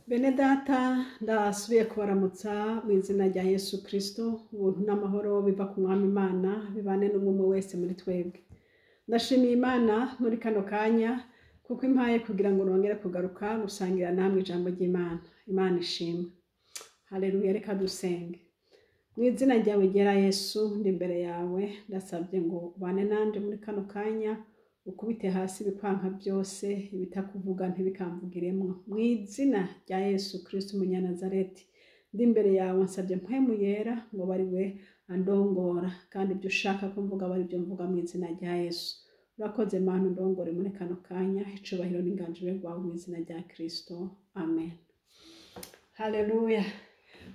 Bene data, ndasubiye kubaramutsa mu izina rya Yesu Kristo. Ubuntu n'amahoro biva ku Mwami Imana bibane n'umwe wese muri twebwe. Ndashimiye Imana muri kano kanya kuko impaye kugira ngo nongere kugaruka gusangira namwe ijambo ry'Imana. Imana ishimwe. Haleluya, reka dusenge. Mu izina ryawe ryera Yesu, ndi imbere yawe, ndasabye ngo ubane nanje muri kano kanya, ukubite hasi ibikwanka byose, ibitakuvuga ntibikamvugiremwo. Mu izina rya Yesu Kristo umunyanazareti, ndi imbere yawe, nsabye Mpwemu Yera ngo abe ari we andongora, kandi ibyo ushaka ko mvuga abe ari byo mvuga mu izina rya Yesu. Urakoze Mana, undongore muri kano kanya, icubahiro n'inganji bibe rwawe mu izina rya Kristo. Amen. Haleluya.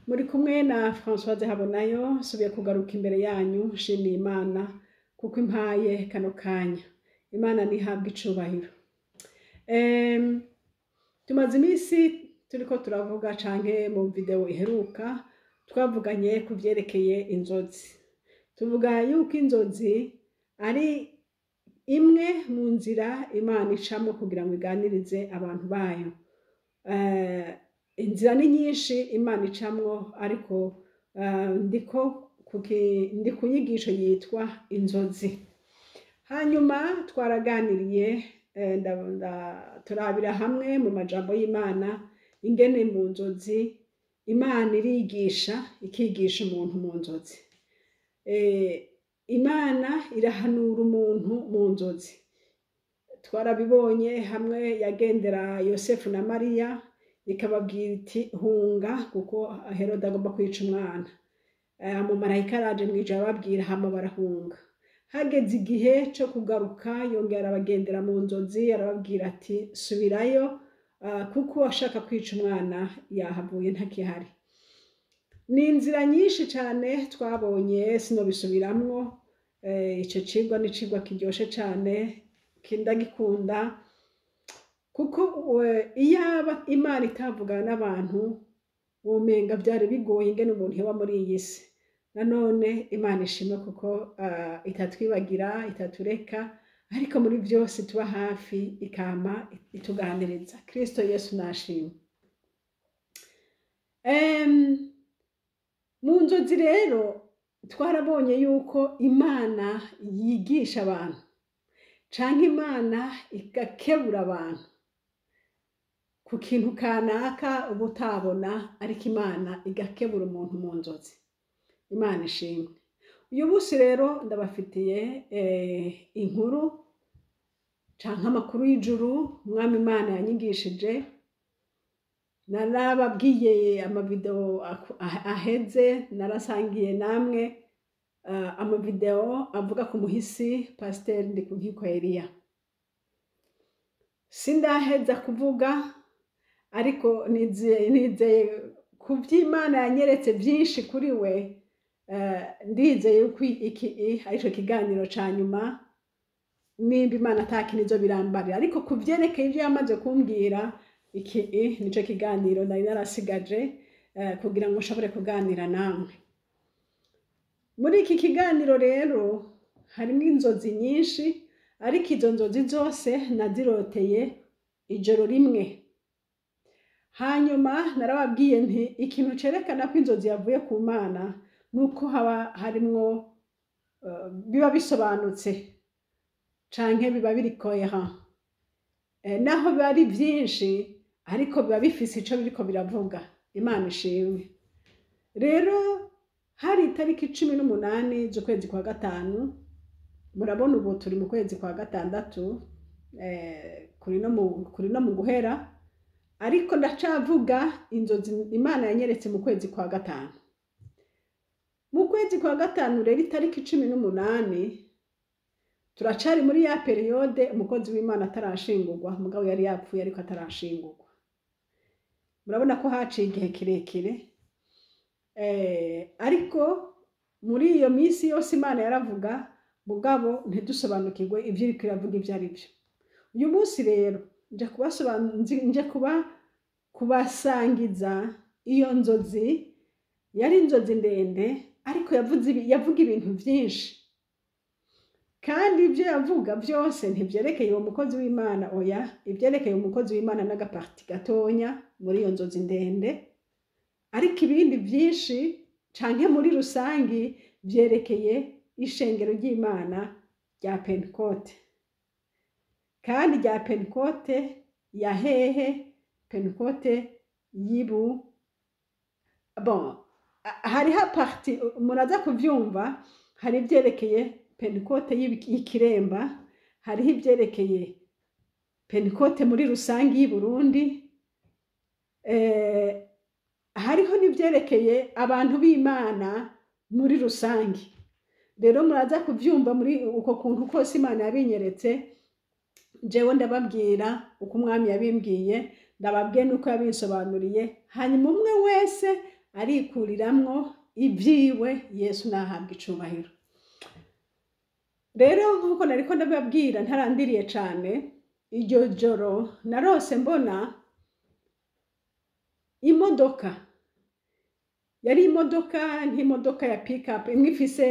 Muri kumwe na Françoise Habonayo, nsubiye kugaruka imbere yanyu, nshimiye Imana kuko impaye kano kanya. Imana ntihabwe icubahiro. Tumaze iminsi turiko turavuga, canke mu video iheruka twavuganye ku vyerekeye inzozi. Tuvuga yuko inzozi ari imwe mu nzira Imana icamwo kugira ngo iganirize abantu bayo. Inzira ni nyinshi Imana icamwo, ariko ndi ku nyigisho yitwa inzozi. Hanyuma twaraganiriye, turabira hamwe mu majambo y'Imana ingene mu nzozi Imana irigisha, ikigisha umuntu mu nzozi. Imana irahanura umuntu mu nzozi. Twarabibonye hamwe yagendera Yosefu na Mariya, ikababwira iti: "Hunga, kuko Herode agomba kwica umwana." Umumarayika araje mw'ijoro ababwira, hama barahunga. Hageze igihe co kugaruka, yongera arabagendera mu nzozi, arababwira ati: "Subirayo, kuko ashaka kwica umwana yahavuye, ntakihari." Ni inzira nyinshi cane twabonye, sinobisubiramwo. Ico cigwa ni icigwa kiryoshe cane, ndagikunda kuko iyaba Imana itavugana n'abantu, womenga vyari bigoye ingene umuntu yoba muri iyi si. Nanone Imana ishimwe kuko itatwibagira, itatureka, ariko muri vyose tuba hafi, ikama ituganiriza. Kristo Yesu nashimwe. Mu nzozi rero twarabonye yuko Imana yigisha abantu, canke Imana igakebura abantu ku kintu kanaka uba utabona, ariko Imana igakebura umuntu mu nzozi. Imana ishimwe. Uyu munsi rero ndabafitiye inkuru canke amakuru y'ijuru Umwami Imana yanyigishije. Narababwiye amavideo aheze, narasangiye namwe amavideo avuga ku muhisi Pasiteri Ndikunkiko Eliya. Sindaheza kuvuga, ariko nizeye ku vy'Imana yanyeretse vyinshi kuri we. Ndizeye yuko iki arico kiganiro ca nyuma, nimba Imana atakindi birambarira. Ariko ku vyerekeye ivyo yamaze kumbwira, iki nico kiganiro nari narasigaje kugira ngo nshobore kuganira namwe. Muri iki kiganiro rero harimwo inzozi nyinshi, ariko izo nzozi zose naziroteye ijoro rimwe. Hanyuma narababwiye nti ikintu cerekana ko inzozi yavuye ku Mana nuko haba harimwo biba bisobanutse canke biba biri cohérent. Naho biba ari vyinshi, ariko biba bifise ico biriko biravuga. Imana ishimwe. Rero hari itariki 18 z'ukwezi kwa gatanu. Murabona ubu turi mu kwezi kwa gatandatu, kuri no mu guhera, ariko ndacavuga inzozi Imana yanyeretse mu kwezi kwa gatanu. Mu kwezi kwa gatanu rero, itariki 18, turacari muri ya période umukozi w'Imana atarashingurwa. Mugabo yari yapfuye ariko atarashingurwa. Murabona ko haciye igihe kirekire, ariko muri iyo minsi yose Imana yaravuga, mugabo ntidusobanukirwe ivyo iriko iravuga ivyo ari byo. Uyu munsi rero nje kubasangiza iyo nzozi. Yari inzozi ndende, ariko yavuga ibintu vyinshi. Kandi ibyo yavuga byose ntibyerekeye uwo mukozi w'Imana, oya, ibyerekeye umukozi w'Imana n'agaparti gatonya muri iyo nzozi ndende, ariko ibindi byinshi canke muri rusangi byerekeye ishengero ry'Imana rya Pentekote. Kandi rya Pentekote ya hehe? Pentekote yibu bon, hariho partie muraza kuvyumva, hari ibyerekeye Pentekote y'Ikiremba, hariho ibyerekeye Pentekote muri rusangi y'i Burundi, hariho n'ibyerekeye abantu b'Imana muri rusangi. Rero muraza kuvyumva muri uko kuntu kose Imana yabinyeretse. Jewe ndababwira uko Umwami yabimbwiye, ndababwiye n'uko yabinsobanuriye, hanyuma umwe wese arikuriramwo ibyiwe. Yesu nahabwa icubahiro. Rero nk'uko nariko ndababwira, ntarandiriye cane, iryo joro narose mbona imodoka. Yari imodoka nk'imodoka ya pick-up imwe ifise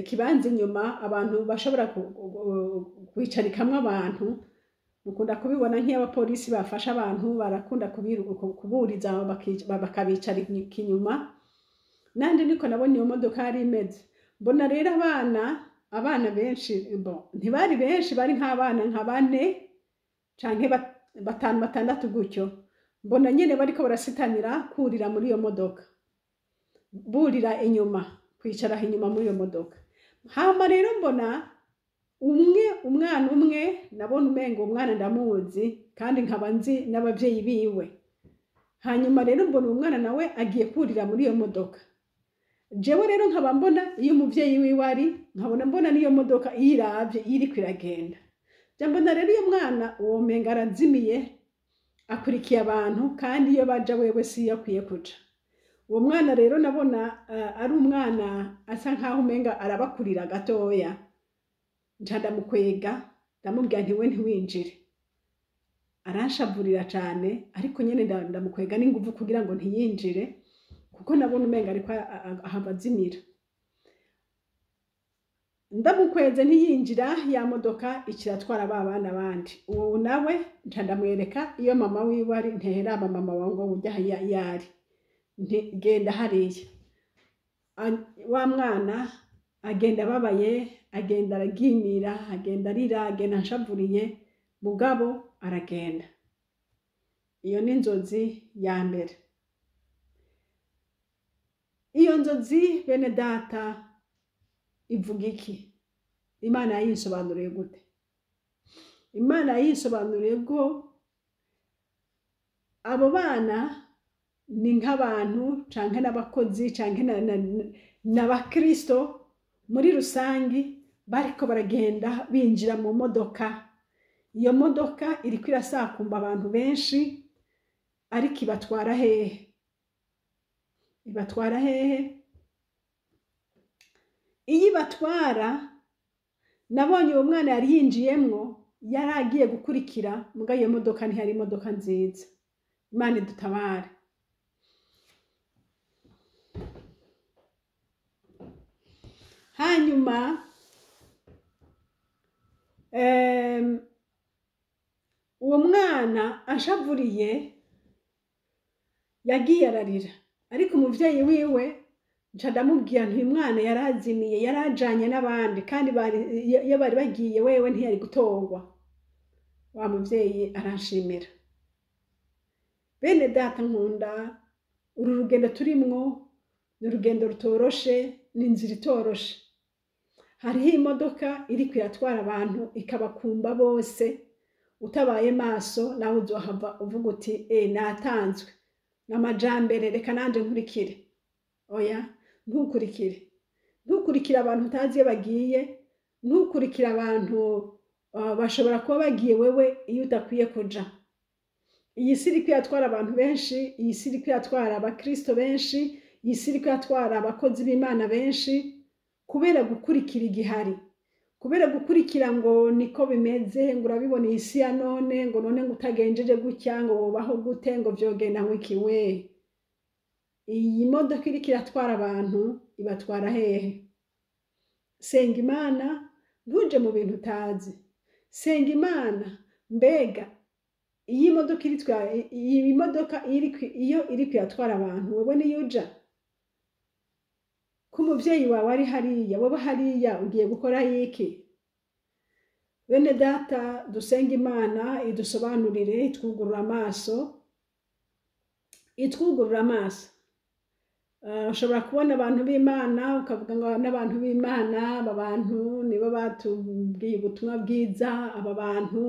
ikibanza inyuma abantu bashobora kwicarikamwo abantu. Mukunda kubibona nk'iyo abapolisi bafashe abantu, barakunda kuburiza bakabicarika inyuma. Nanje niko nabonye iyo modoka yari imeze. Mbona rero abana benshi, bon, ntibari benshi, bari nk'abana nka bane canke batanu, batandatu gutyo. Mbona nyene bariko barasitanira kurira muri iyo modoka, burira inyuma, kwicara inyuma muri iyo modoka. Hama rero mbona umwe, umwana umwe, nabona umengo umwana ndamuzi kandi nkaba nzi n'abavyeyi biwe. Hanyuma rero mbona uwo mwana nawe agiye kurira muri iyo modoka. Jewe rero nkaba mbona iyo umuvyeyi wiwe ari, nkabona mbona n'iyo modoka iyo iravye iyo iriko iragenda. Ja mbona rero iyo mwana uwo menga arazimiye, akurikiye abantu, kandi iyo baja wewe siyo akwiye kuja. Uwo mwana rero nabona ari umwana asa nkaho umenga arabakurira gatoya. Nca ndamukwega, ndamubwira nti: "We ntiwinjire." Aranshavurira cane, ariko nyene ndamukwega n'inguvu kugira ngo ntiyinjire, kuko nabona umenga ariko ahava azimira. Ndamukweze ntiyinjira, ya modoka ikiratwara ba bana bandi. Uwo nawe nca ndamwereka iyo mama wiwe ari, nteheraba mama wawe ngo ujya iyo ari, nti: "Genda hariya." Wa mwana agenda ababaye, agenda aragimira, agenda arira, agenda anshavuriye, mugabo aragenda. Iyo ni inzozi ya mbere. Iyo nzozi, bene data, ivuga iki? Imana yayinsobanuriye gute? Imana yayinsobanuriye ko abo bana ni nk'abantu canke n'abakozi canke n'abakristo muri rusangi bariko baragenda binjira mu modoka. Iyo modoka iriko irasakumba abantu benshi, ariko ibatwara hehe? Ibatwara hehe? Iyo ibatwara, nabonye uwo mwana yari yinjiyemwo, yari agiye gukurikira, muga iyo modoka ntiyari imodoka nziza. Imana idutabare. Hanyuma uwo mwana anshavuriye yagiye ararira, ariko umuvyeyi wiwe nca ndamubwira nti: "Uyu mwana yarazimiye, yarajanye n'abandi, kandi iyo bari bagiye wewe ntiyari gutorwa." Wa muvyeyi aranshimira. Bene data nkunda, uru rugendo turimwo ni urugendo rutoroshe, ni inzira itoroshe. Hariho imodoka iriko iratwara abantu ikabakumba bose. Utabaye maso nawe uzohava uvuga uti: "E, natanzwe n'amajambere, reka nanje nkurikire." Oya, ntukurikire, ntukurikire abantu utazi iyo bagiye, ntukurikire abantu bashobora kuba bagiye wewe iyo udakwiye kuja. Iyi si iriko iratwara abantu benshi, iyi si iriko iratwara abakristo benshi, iyi si iriko iratwara abakozi b'Imana benshi, kubera gukurikira igihari, kubera gukurikira ngo niko bimeze, ngo urabibona iyi si ya none, ngo none ngo utagenjeje gutya ngo wobaho gute, ngo vyogenda ngo iki. We, iyi modoka iriko iratwara abantu ibatwara hehe? Senga Imana. Ntuje mu bintu utazi. Senga Imana. Mbega iyi modoka iyi modoka iyo iri kuyatwara abantu, wewe niyo uja? Ko umuvyeyi wawe ari hariya, wowe hariya ugiye gukora iki? Bene data, dusenga Imana idusobanurire, itwugurura amaso, itwugurura amaso. Ushobora kubona abantu b'Imana ukavuga ngo n'abantu b'Imana, aba bantu nibo batubwiye ubutumwa bwiza, aba bantu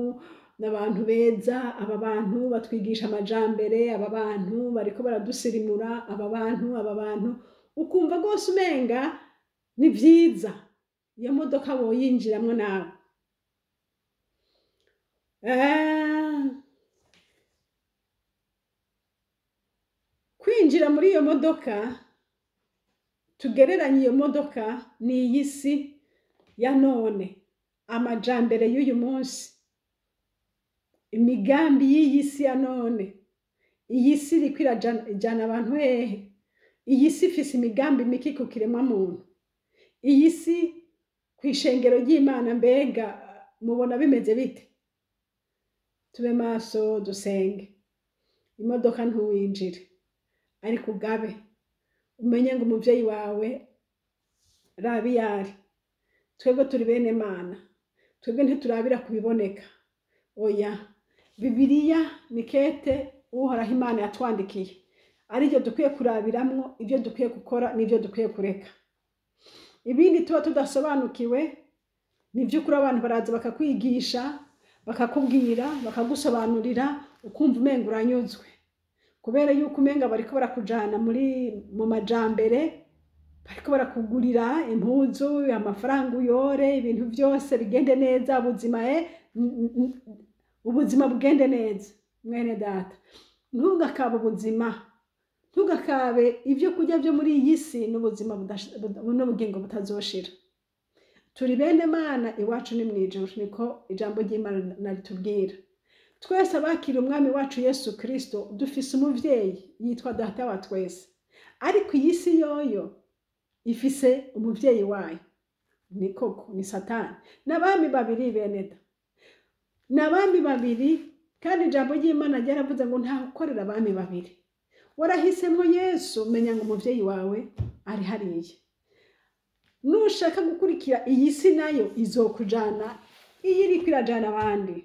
n'abantu beza, aba bantu batwigisha amajambere, aba bantu bariko baradusirimura, aba bantu, aba bantu, ukumva rwose umenga ni vyiza. Iyo modoka woyinjiramwo nawe. Kwinjira muri iyo modoka, tugereranye iyo modoka ni iyi si ya none, amajambere y'uyu munsi, imigambi y'iyi si ya none. Iyi si iriko irajana abantu hehe? Iyi si ifise imigambi miki ku kiremwa muntu? Iyi si kw'ishengero ry'Imana mbega mubona bimeze bite? Tube maso, dusenge. Imodoka ntuwinjire, ariko ugabe, umenye ngo umuvyeyi wawe rabi yari. Twebwe turi bene Mana, twebwe ntiturabira kubiboneka. Oya, Bibiliya ni kete Uhoraho Imana yatwandikiye, ariryo dukwiye kurabiramwo ibyo dukwiye gukora n'ibyo dukwiye kureka. Ibindi tuba tudasobanukiwe ni ivy'ukuri, abantu baraza bakakwigisha, bakakubwira, bakagusobanurira, ukumva umenga uranyuzwe, kubera yuko umenga bariko barakujana mu majambere, bariko barakugurira impuzu, amafaranga uyore, ibintu vyose bigende neza, ubuzima ubuzima bugende neza. Mwene data, ntugakabe ubuzima, ntugakabe ibyo kurya byo muri iyi si n'ubuzima n'ubugingo butazoshira. Turi bene Mana, iwacu ni mw'ijuru, niko ijambo ry'Imana naritubwira. Twese abakira umwami wacu Yesu Kristo dufise umuvyeyi yitwa Data wa twese, ariko iyi si yoyo ifise umuvyeyi wayo, ni koko ni Satani. N'abami babiri, bene da, n'abami babiri. Kandi ijambo ry'Imana ryaravuze ngo nta ukorera abami babiri. Warahisemwo Yesu, menya ngo umuvyeyi wawe ari hariya. Nushaka gukurikira iyi si nayo izokujana iyo iriko irajana abandi,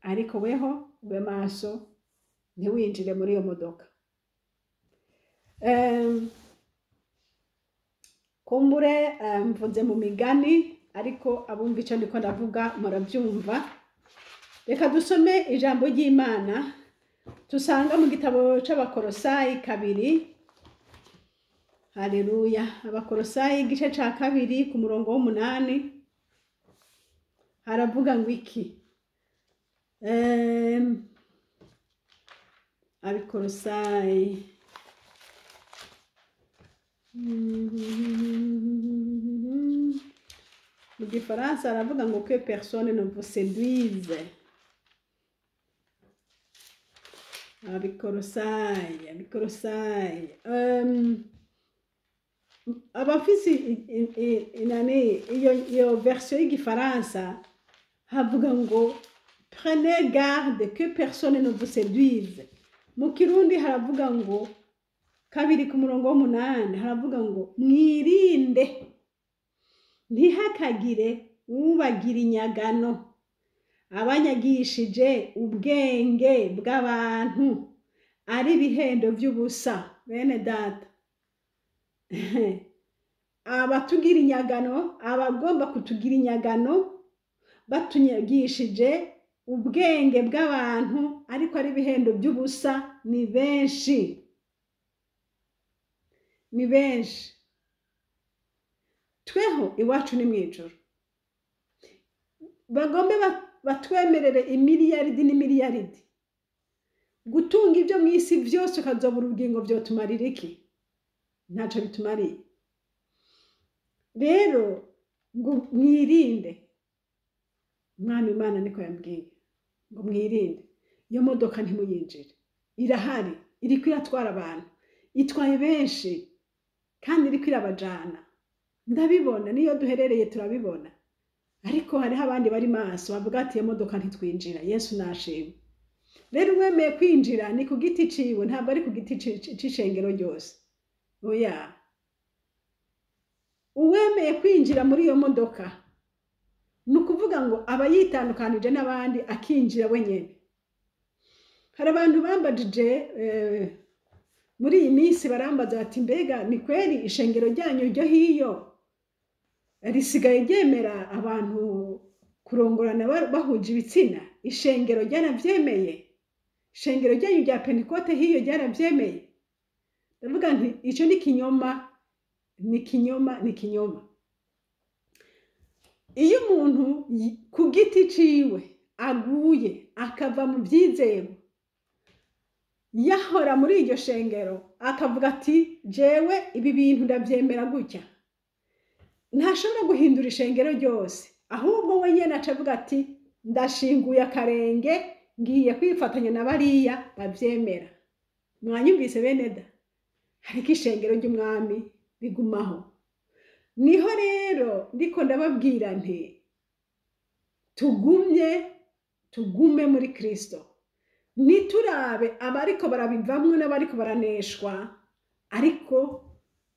ariko weho ube maso, ntiwinjire muri iyo modoka. Kumbure mvuze mu migani, ariko abumva ico ndiko ndavuga muravyumva. Reka dusome ijambo ry'Imana tusanga mu gitabo c'Abakorosayi 2. Haleluya. Abakorosayi igice ca 2 ku murongo w'8 haravuga ngo iki? Abakorosayi mu gifaransa aravuga ngo que personne ne vous séduise. Abikorosayi, Abikorosayi. Abafise inani iyo version y'igifaransa havuga ngo prenez garde que personne ne vous séduise. Mu kirundi haravuga ngo 2 ku murongo w'8 haravuga ngo mwirinde ntihakagire ubagira inyagano, abanyagishije ubwenge bw'abantu ari ibihendo vy'ubusa. Bene data, abatugira inyagano, abagomba kutugira inyagano batunyagishije ubwenge bw'abantu ariko ari ibihendo by'ubusa ni benshi, ni benshi. Tweho iwacu ni mwijuru, bagombe batwemerere imiliyaridi n'imiliyaridi gutunga ibyo mu isi byose, ukazobura ubugingo, vyotumarira iki? Ntaco bitumariye. Rero ngo mwirinde, Umwami Imana niko yambwiye ngo mwirinde iyo modoka, ntimuyinjire. Irahari, iriko iratwara abantu, itwaye benshi kandi iriko irabajana. Ndabibona, niyo duherereye turabibona. Ariko hariho abandi bari maso bavuga ati iyo modoka ntitwinjira. Yesu nashimwe. Rero uwemeye kwinjira ni ku giti ciwe, ntabwo ari ku giti c'ishengero ryose. Oya, uwemeye kwinjira muri iyo modoka ni ukuvuga ngo aba yitandukanije n'abandi, akinjira wenyine. Hari abantu bambajije muri iyi minsi, barambaza bati mbega ni kweri ishengero ryanyu ryo hiyo risigaye ryemera abantu kurongorana bahuje ibitsina? Ishengero ryaravyemeye? Ishengero ryanyu rya Pentekote hiyo ryaravyemeye? Ndavuga nti ico ni kinyoma, ni kinyoma, ni kinyoma. Iyo umuntu ku giti ciwe aguye akava mu vyizerwa yahora muri iryo shengero, akavuga ati jewe ibi bintu ndavyemera gutya, ntashobora guhindura ishengero ryose. Ahubwo we nyene aca avuga ati ndashinguye akarenge, ngiye kwifatanya na bariya bavyemera. Mwanyumvise bene da? Ariko ishengero ry'umwami rigumaho. Niho rero ndiko ndababwira nti tugumye, tugume muri Kristo, ntiturabe abariko barabivamwo n'abariko baraneshwa, ariko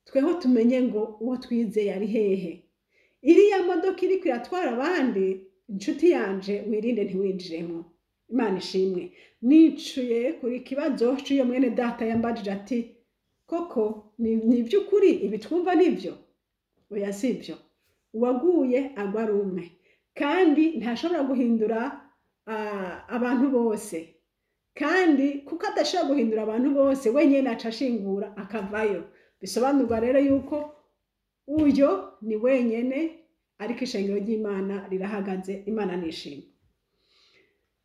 tweho tumenye ngo uwo twizeye ari hehe. Iriya modoka iriko iratwara abandi, inshuti yanje, wirinde ntiwinjiremo. Imana ishimwe. Nicuye kuri kibazo c'uyo mwene data yambajije ati koko ni iby'ukuri ibi twumva nibyo? Oya, si ibyo. Uwaguye agwa ari umwe, kandi ntashobora guhindura abantu bose. Kandi kuko adashobora guhindura abantu bose, wenyine aca ashingura akavayo. Bisobanurwa rero yuko uyo ni wenyene, ariko ishengero ry'Imana rirahagaze. Imana nishimwe.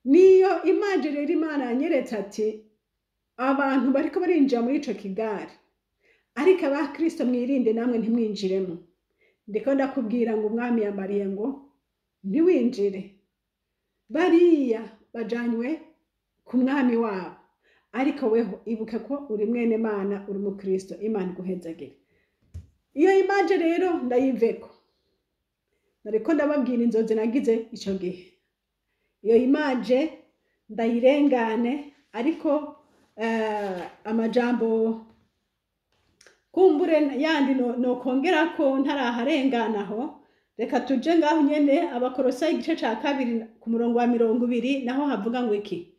Niyo image rero Imana yanyeretse ati abantu bariko barinjira muri ico kigari, ariko abakristo mwirinde namwe ntimwinjiremo. Ndiko ndakubwira ngo umwami yambariye ngo ntiwinjire. Bariya bajanywe ku mwami wabo, ariko weho ibuke ko uri mwene Mana, uri umukristo. Imana iguhezagire. Iyo image rero ndayiveko, nariko ndababwira inzozi nagize ico gihe. Iyo image ndayirengane, ariko amajambo kumbure yandi nokongera ko ntaraharenganaho. Reka tuje ngaho nyene, Abakorosayi igice ca 2 ku murongo wa 20, naho havuga ngo iki?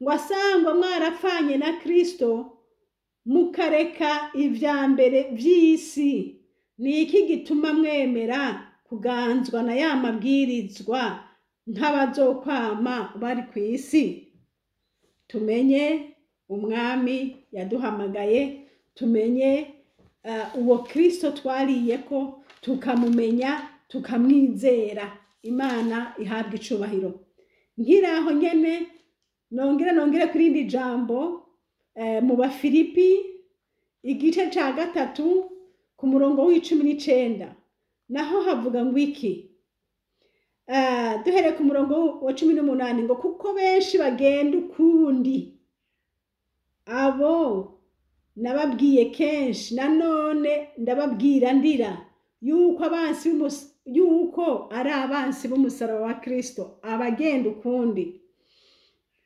Ngo asangwa mwarapfanye na Kristo, mukareka ivya mbere vy'isi, ni iki gituma mwemera kuganzwa na ya mabwirizwa nk'abazokwama bari kw'isi? Tumenye umwami yaduhamagaye, tumenye uwo Kristo twariyeko, tukamumenya, tukamwizera. Imana ihabwa icubahiro. Nkiraho nyene nongere kuri iri jambo mu Bafilipi igice ca 3 ku murongo w'19, naho havuga ngo iki? Duhereye ku murongo wa 18, ngo kuko benshi bagenda ukundi, abo nababwiye kenshi, nanone ndababwira ndira, yuko ari abansi b'umusaraba wa Kristo abagenda ukundi.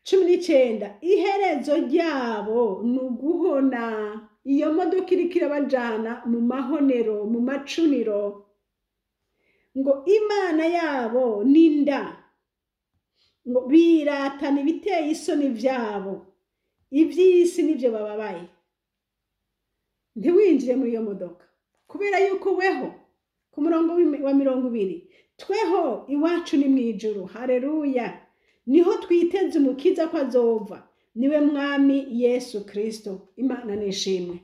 19, iherezo ryabo ni uguhona. Iyo modoka iriko irabajana mu mahonero, mu macuniro. Ngo Imana yabo n'inda, ngo biratana ibiteye isoni vyabo, ivy'isi nivyo bababaye. Ntiwinjire muri iyo modoka, kubera yuko weho ku murongo wa 20, tweho iwacu ni mw'ijuru. Haleluya! Niho twiteze umukiza ko azova, niwe mwami Yesu Kristo. Imana nishimwe.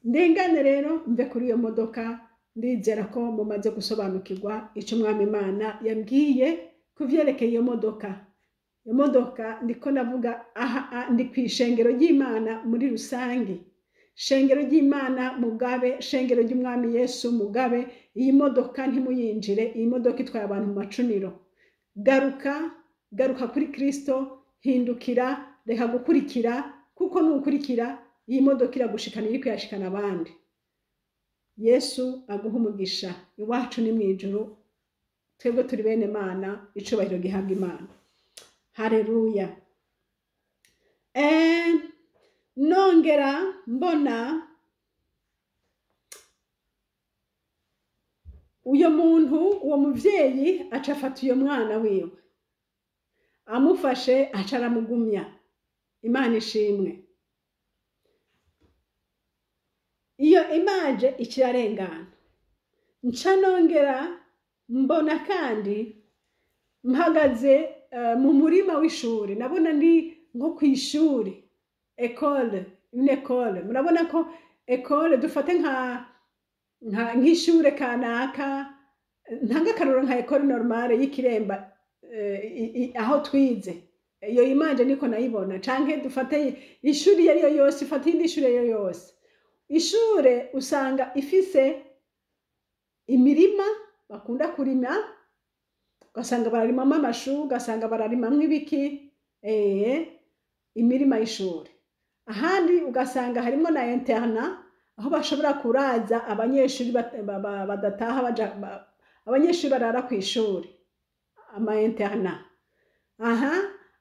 Ndengane rero mve kuri iyo modoka. Ndizera ko mumaze gusobanukirwa ico umwami Imana yambwiye kuvyerekeye iyo modoka. Iyo modoka ndiko ndavuga aha ndi kw'ishengero ry'Imana muri rusange, shengero ry'Imana mugabe, shengero ry'umwami Yesu mugabe. Iyi modoka ntimuyinjire, iyi modoka itwaye abantu mu macuniro. Garuka, garuka kuri Kristo, hindukira, reka gukurikira, kuko nukurikira iyi modoka iragushikana iriko irashikana abandi. Yesu aguha umugisha. Iwacu ni mw'ijuru. Twebwe turi bene Mana, icubahiro gihabwa Imana. Haleluya. Nongera mbona uyo muntu, uwo muvyeyi aca afata uyo mwana wiwe, amufashe aca aramugumya. Imana ishimwe. Iyo image ikirarengana. Nca nongera mbona kandi mpagaze mu murima w'ishuri. Nabona ndi nko kw'ishuri, école, une école. Murabona ko école dufate nka nk'ishure kanaka, ntanga akarorero nka école normale y'Ikiremba, aho twize. Iyo image niko nayibona. Canke dufate ishuri iyo ariyo yose, ifate iyindi shure iyo yose. Ishure usanga ifise imirima bakunda kurima, ugasanga bararimamwo amashu, ugasanga bararimamwo ibiki, imirima y'ishure. Ahandi ugasanga harimwo na internat, aho bashobora kuraza abanyeshuri badataha baja, abanyeshuri barara kw'ishuri, ama internat. Aha,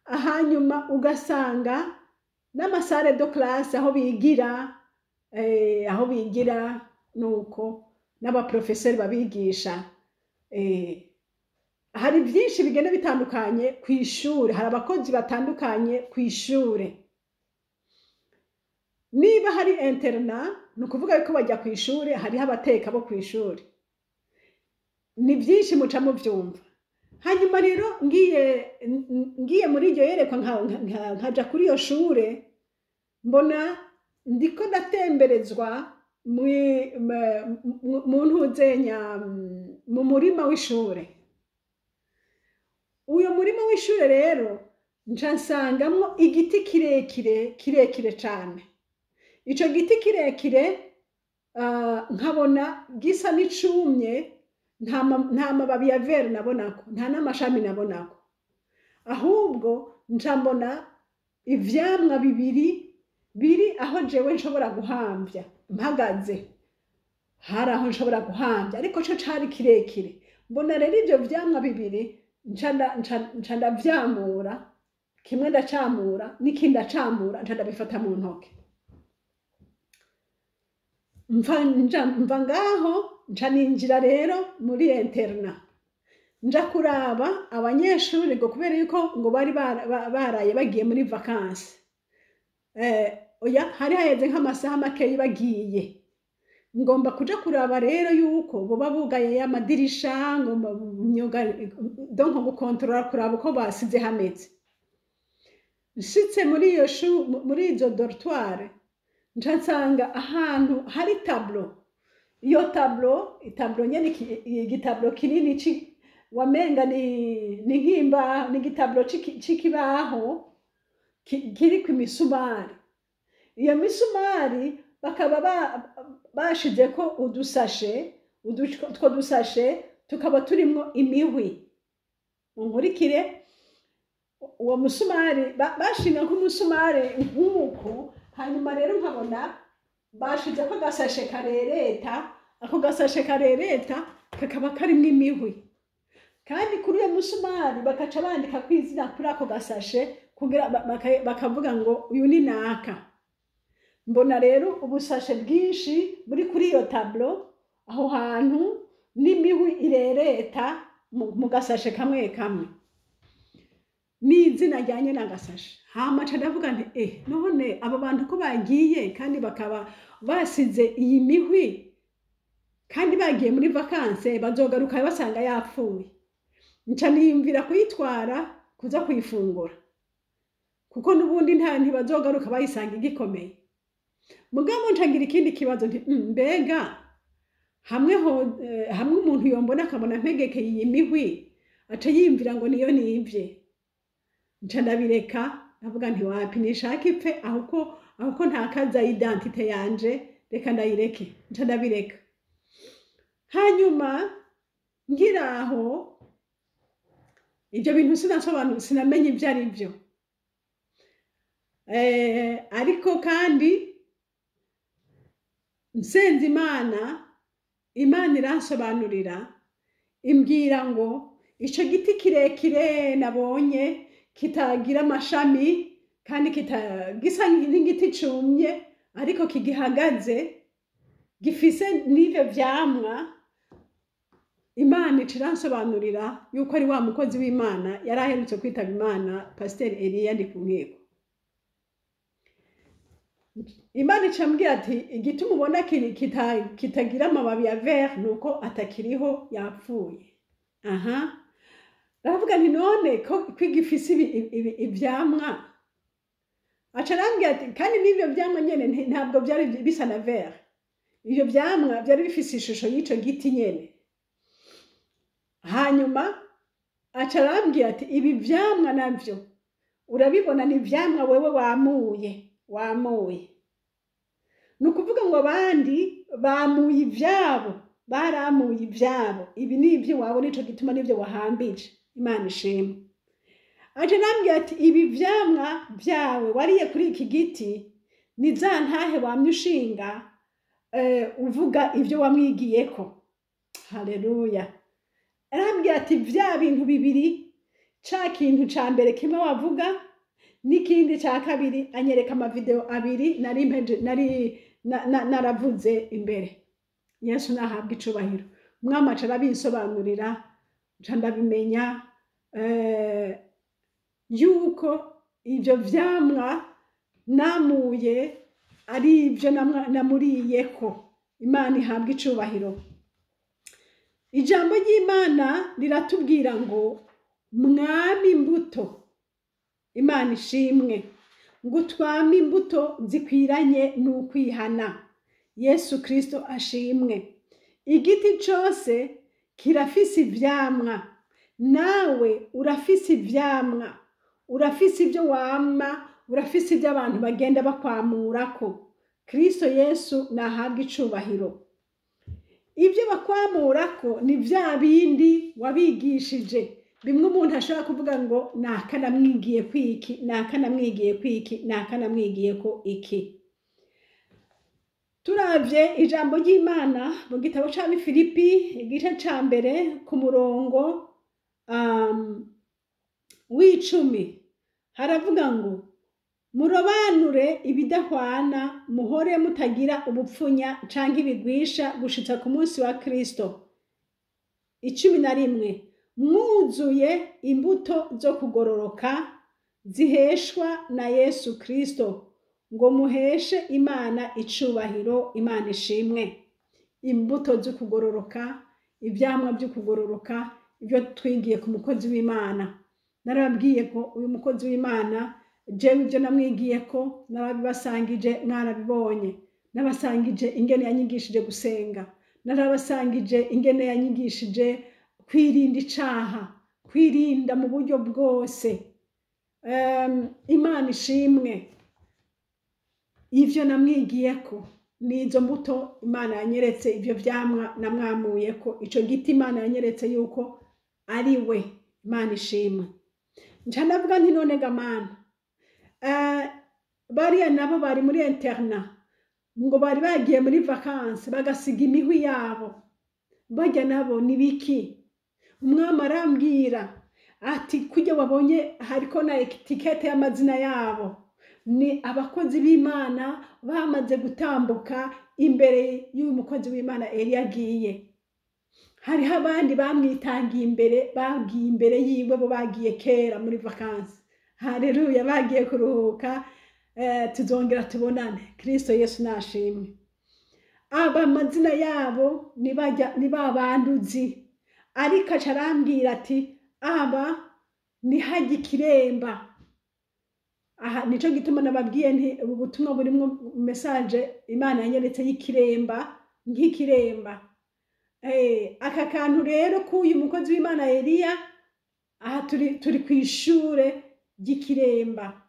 hanyuma ugasanga n'ama salle de classe aho bigira, aho bigira nuko n'abaprofeseri babigisha. Hari byinshi bigenda bitandukanye kw'ishure, hari abakozi batandukanye kw'ishure. Niba hari internat, ni ukuvuga yuko bajya kw'ishure, hariho abateka bo kw'ishure. Ni byinshi muca muvyumva. Hanyuma rero ngiye muri iryo yerekwa, nkaja kuri iyo shure, mbona ndiko ndatemberezwa mu ntuzenya mu murima w'ishure. Uyo murima w'ishure rero nca nsangamwo igiti kirekire kirekire cane. Ico giti kirekire nkabona gisa n'icumye, nta mababi ya vert nabonako, nta n'amashami nabonako. Ahubwo nca mbona ivyamwa bibiri biri aho jewe nshobora guhamvya mpagaze. Hari aho nshobora guhamvya, ariko co cari kirekire. Mbona rero ivyo vyamwa bibiri nca ndavyamura, kimwe ndacamura n'ikindi ndacamura, nca ndabifata mu ntoke. Mva ngaho nca ninjira rero muri internat, nja kuraba abanyeshuri, ngo kubera yuko ngo bari baraye bagiye muri vacances. Oya, hari haheze nk'amasaha makeyi bagiye. Ngomba kuja kuraba rero yuko boba bugaye y'amadirisha, ngomba myuga, donc gukontorora kuraba uko basize hameze. Nshitse muri iyo muri izo dortoir, nca nsanga ahantu hari tableau. Iyo tableau, itableau nyene, igitableau kinini wamenga ni nk'imbaho, ni igitableau c'ikibaho kiriko imisumari. Iyo misumari bakaba bashizeko udusashe, utwo dusashe tukaba turimwo imihwi. Munkurikire, uwo musumari bashinga nk'umusumari nk'uku, hanyuma rero nkabona bashizeko agasashe karereta, ako gasashe karereta kakaba karimwo imihwi. Kandi kuri uyo musumari bakaca bandika kw'izina kuri ako gasashe, kugira bakavuga ngo uyu ni naka. Mbona rero ubusashe bwinshi buri kuri iyo tableau aho hantu, n'imihwi irereta mu gasashe kamwe kamwe, n'izina rya nyene agasashe. Hama nca ndavuga nti none abo bantu ko bagiye kandi bakaba basize iyi mihwi, kandi bagiye muri vacances, bazogaruka basanga yapfuye. Nca niyumvira kuyitwara kuza kuyifungura, kuko n'ubundi nta ntibazogaruka bayisanga igikomeye. Mugabo nca ngira ikindi kibazo nti mbega hamwe ho hamwe umuntu yombona akabona mpegekeye iyi mihwi, aca yiyumvira ngo niyo nivye. Nca ndabireka, ndavuga nti wapi, nishaka ipfe, ahubwo ntakaza identité yanje, reka ndayireke. Nca ndabireka. Hanyuma nkiraho ibyo bintu sinasobanura, sinamenye ibyo ari byo. Ariko kandi nsenze Imana, Imana iransobanurira, Imbwira ngo ico giti kirekire nabonye kitagira amashami kandi gisa n'igiti cumye ariko kigihagaze, gifise n'ivyo vyamwa. Imana ica iransobanurira yuko ari wa mukozi w'Imana yari aherutse kwitaba Imana, Pasiteri Eliya Ndikunkiko. Imana icambwira ati igituma ubona kitagira amababi ya vert nuko atakiriho, yapfuye. Aha ndavuga nti none ko gifise ivyamwa? Aca arambwira ati kandi n'ivyo vyamwa nyene ntabwo vyari bisa na vert, ivyo vyamwa vyari bifise ishusho y'ico giti nyene. Hanyuma aca arambwira ati ibi vyamwa navyo urabibona, ni ivyamwa wewe wamuye. Ni ukuvuga ngo abandi bamuye ivyabo, baramuye ivyabo, ibi ni ivy'iwawe, nico gituma nivyo wahambije. Imana ishimwe. Aje arambwira ati ibi vyamwa vyawe wariye kuri iki giti ni za ntahe wamye ushinga, uvuga ivyo wamwigiyeko. Haleluya. Arambwira ati vya bintu bibiri, ca kintu ca mbere kimwe wavuga n'ikindi ca kabiri, anyereka amavideo abiri nari mpeje, nari naravuze imbere. Yesu nahabwa icubahiro. Umwami aca arabinsobanurira, nca ndabimenya yuko ivyo vyamwa namuye ari ivyo namuriyeko. Imana ihabwa icubahiro. Ijambo ry'Imana riratubwira ngo mwame imbuto. Imana ishimwe. Ngo twame imbuto zikwiranye n'ukwihana. Yesu Kristo ashimwe. Igiti cose kirafise ivyamwa, nawe urafise ivyamwa, urafise ivyo wama, urafise ivyo abantu bagenda bakwamurako. Kristo Yesu nahabwa icubahiro. Ibyo bakwamurako ni vya bindi wabigishije, bimwe umuntu ashobora kuvuga ngo naka namwigiye kwiki, naka namwigiye kwiki, naka namwigiye ko iki. Turavye ijambo ry'Imana mu gitabo c'Abifilipi igice ca mbere ku murongo w'10, haravuga ngo murobanure ibidahwana, muhore mutagira ubupfunya canke ibigwisha gushitsa ku munsi wa Kristo. 11, mwuzuye imbuto zo kugororoka ziheshwa na Yesu Kristo, ngo muheshe Imana icubahiro. Imana ishimwe. Imbuto zo kugororoka, ivyamwa vyo kugororoka, ivyo twigiye ku mukozi w'Imana. Narababwiye ko uyu mukozi w'Imana jewe ivyo namwigiye ko narabibasangije, mwarabibonye. Nabasangije ingene yanyigishije gusenga, narabasangije ingene yanyigishije kwirinda icaha, kwirinda mu buryo bwose. Imana ishimwe. Ivyo namwigiyeko nizo mbuto Imana yanyeretse, ivyo vyamwa namwamuyeko, ico giti Imana yanyeretse yuko ari we. Imana ishimwe. Nca ndavuga nti none ga Mana, bariya nabo bari muri internat, ngo bari bagiye muri vacances bagasiga imihwi yabo, barya nabo ni biki? Umwami arambwira ati kurya wabonye hariko na étiquette y'amazina yabo, ni abakozi b'Imana bamaze gutambuka imbere y'uyu mukozi w'Imana Eliya agiye. Hariho abandi bamwitangiye imbere, bagiye imbere yiwe, bo bagiye kera muri vacances. Haleluya, bagiye kuruhuka. Tuzongera tubonane. Kristo Yesu nashimwe. Aba amazina yabo ni ba banduzi, ariko aca arambwira ati aba ni hajya ikiremba. Aha nico gituma nababwiye nti ubu butumwa burimwo message Imana yanyeretse y'ikiremba, nk'ikiremba. Aka kantu rero k'uyu mukozi w'Imana Eliya, aha turi kw'ishure ry'ikiremba.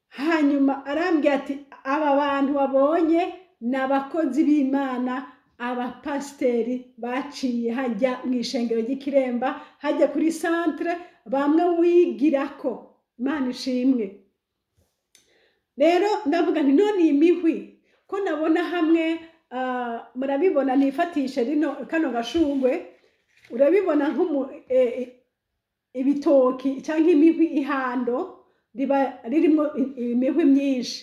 Hanyuma arambwira ati aba bantu wabonye ni abakozi b'Imana, abapasiteri baciye hajya mu ishengero ry'ikiremba, hajya kuri centre bamwe wigirako. Imana ishimwe. Rero ndavuga nti none iyi mihwi ko nabona hamwe, murabibona, nifatishe rino kano gashugwe. Urabibona nk'umu ibitoki cyangwa imihwi, ihando riba ririmo imihwi myinshi.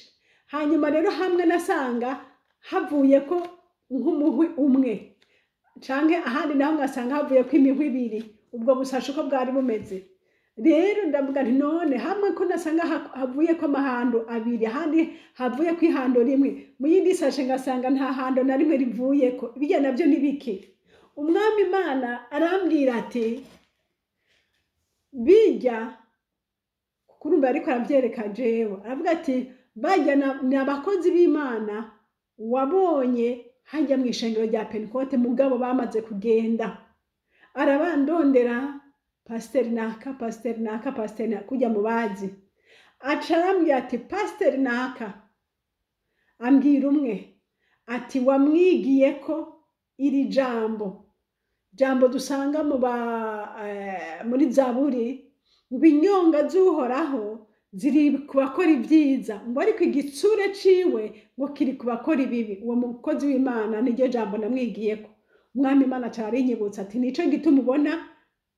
Hanyuma rero hamwe nasanga havuye ko nk'umuhwi umwe, canke ahandi naho ngasanga havuye ko imihwi ibiri. Ubwo busashe uko bwari bumeze rero, ndavuga nti: "None hamwe ko nasanga havuye ko amahando abiri, ahandi havuye ko ihando rimwe, mu yindi sashe ngasanga nta hando na rimwe rivuyeko, bijya nabyo ni biki?" Umwami Imana arambwira ati: "Bijya kurumva." Ariko arabyereka jewe, aravuga ati: "Bajya ni abakozi b'Imana wabonye hajya mu ishengero rya Pentekote, mugabo bamaze kugenda." Arabandondera, pasiteri naka, pasiteri naka, pasiteri naka, kujya mu bazi. Aca arambwira ati: "Pasiteri naka," ambwira umwe, ati: "Wamwigiye ko iri jambo dusanga mu ba muri Zaburi, ngo inyonga z'Uhoraho ziri ku bakora ibyiza, ngo ariko igitsure ciwe ngo kiri ku bakora ibibi." Uwo mukozi w'Imana niryo jambo namwigiyeko. Umwami Imana aca arinyibutsa ati: "Nico gituma ubona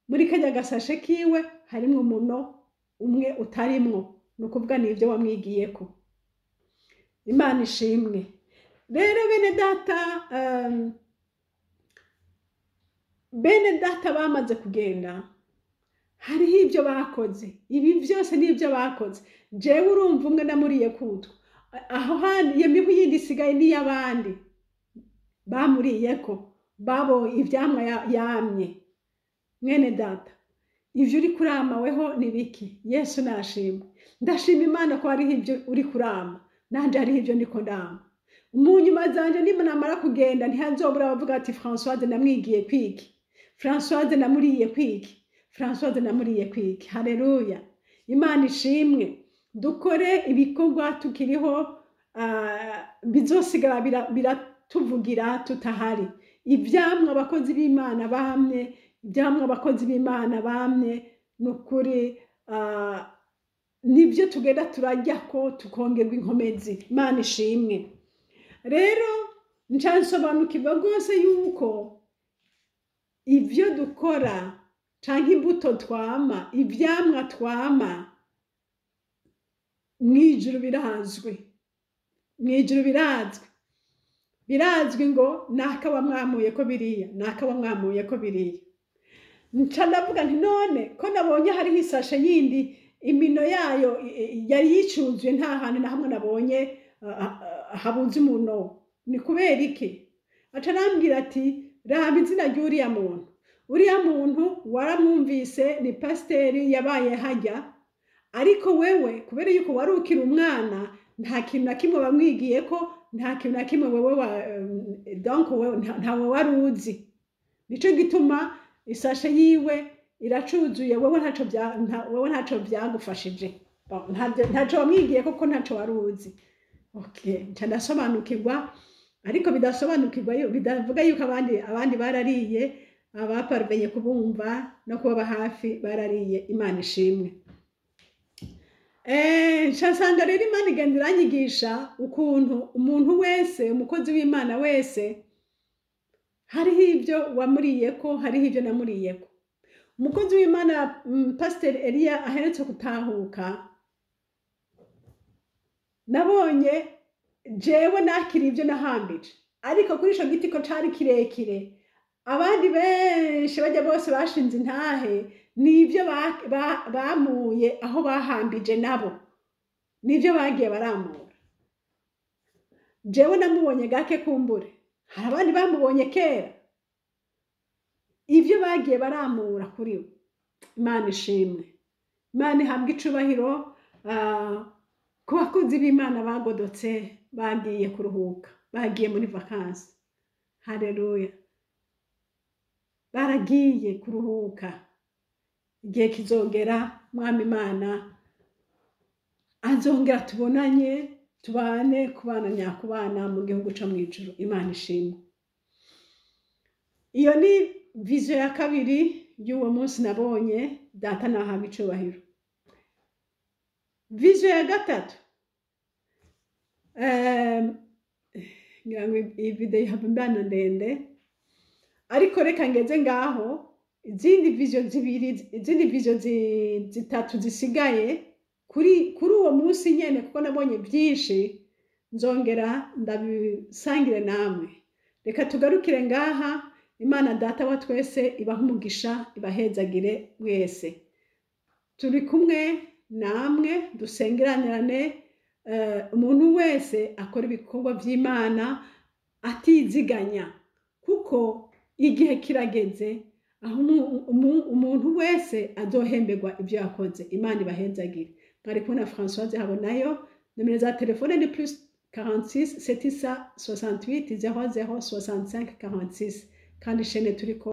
muri karya gasashe kiwe harimwo umuno umwe utarimwo, ni ukuvuga ni ibyo wamwigiyeko." Imana ishimwe. Rero bene data, bene data bamaze kugenda, hariho ibyo bakoze. Ibi byose ni ibyo bakoze. Jewe urumva, umwe namuriye kutwo, aho handi iyo mihwi yindi isigaye n'iy'abandi bamuriyeko, babo ivyamwa yamye. Mwene data, ivyo uri kurama weho ni biki? Yesu nashimwe. Ndashima Imana ko hariho ibyo uri kurama, nanje hariho ibyo ndiko ndama. Mu nyuma zanje, namara kugenda, ntihazobura abavuga ati: "Françoise namwigiye kwiki, Françoise namuriye kwiki, Françoise namuriye kwiki." Haleluya, Imana ishimwe. Dukore ibikorwa tukiriho, bizosigara biratuvugira tutahari. Ivyamwa abakozi b'Imana bamye, ivyamwa abakozi b'Imana bamye, ni ukuri, nibyo tugenda turajya ko tukongerwa inkomezi. Imana ishimwe. Rero nca nsobanukirwa rwose yuko ibyo dukora canke imbuto twama, ivyamwa twama, mw'ijuru birazwi, mw'ijuru birazwi, birazwi ngo naka wamwamuye ko biriya, naka wamwamuye ko biriya. Nca ndavuga nti: "None ko nabonye hariho isashe yindi, imino yayo yari yicuzuye, nta hantu na hamwe nabonye habuze umuno, ni kubera iki?" Aca arambwira ati: "Raba izina ry'uriya muntu. Uriya muntu waramwumvise, ni pasiteri yabaye hajya, ariko wewe kubera yuko wari ukiri umwana, nta kintu na kimwe wamwigiye ko, nta kintu na kimwe wewe wa donc wewe ntawe wari uzi. Nico gituma isashe yiwe iracuzuye, wewe ntaco wewe ntaco byagufashije. Bon, ntaco wamwigiye koko, ntaco wari uzi." Okay, nca ndasobanukirwa, ariko bidasobanukirwa bidavuga yuko abandi barariye. Abaparvenye kubumva no kubaba hafi barariye. Imana ishimwe. Nca nsanga rero Imana igenda iranyigisha ukuntu umuntu wese, umukozi w'Imana wese, hariho ibyo wamuriyeko, hariho ibyo namuriyeko. Umukozi w'Imana Pasiteri Eliya aherutse gutahuka, nabonye jewe nakiriye ibyo nahambije, ariko kuri ico giti ko cari kirekire, abandi benshi bajya bose bashinze intahe nibyo bamuye aho bahambije, nabo nibyo bagiye baramura. Jewe namubonye gake, kumbure hari abandi bamubonye kera, ibyo bagiye baramura kuri we. Imana ishimwe, Imana ihabwe icubahiro. Ku bakunzi b'Imana bagodotse, bagiye kuruhuka, bagiye muri vacances, haleluya, baragiye kuruhuka. Igihe kizogera, Mwami Imana azongera tubonanye, tubane kubana nyakubana mu gihugu co mw'ijuru. Imana ishimwe. Iyo ni vision ya kabiri y'uwo munsi nabonye. Data nahabwa icubahiro. Vision ya gatatu, ngira ngo iyi video ihava imbana ndende, ariko reka ngeze ngaho. Izindi vision zibiri, izindi vision zitatu zisigaye kuri uwo munsi nyene, kuko nabonye byinshi, nzongera ndabisangire namwe. Reka tugarukire ngaha. Imana Data wa twese ibahe umugisha, ibahezagire mwese. Turi kumwe namwe, dusengeranirane. Umuntu wese akora ibikorwa by'Imana atiziganya, kuko igihe kirageze aho umuntu wese azohemberwa ibyo yakoze. Imana ibahezagire. Mwari kumwe na Françoise Habonayo. Nimero za telefone ni +46 768 00 65 46. Kandi chaîne turiko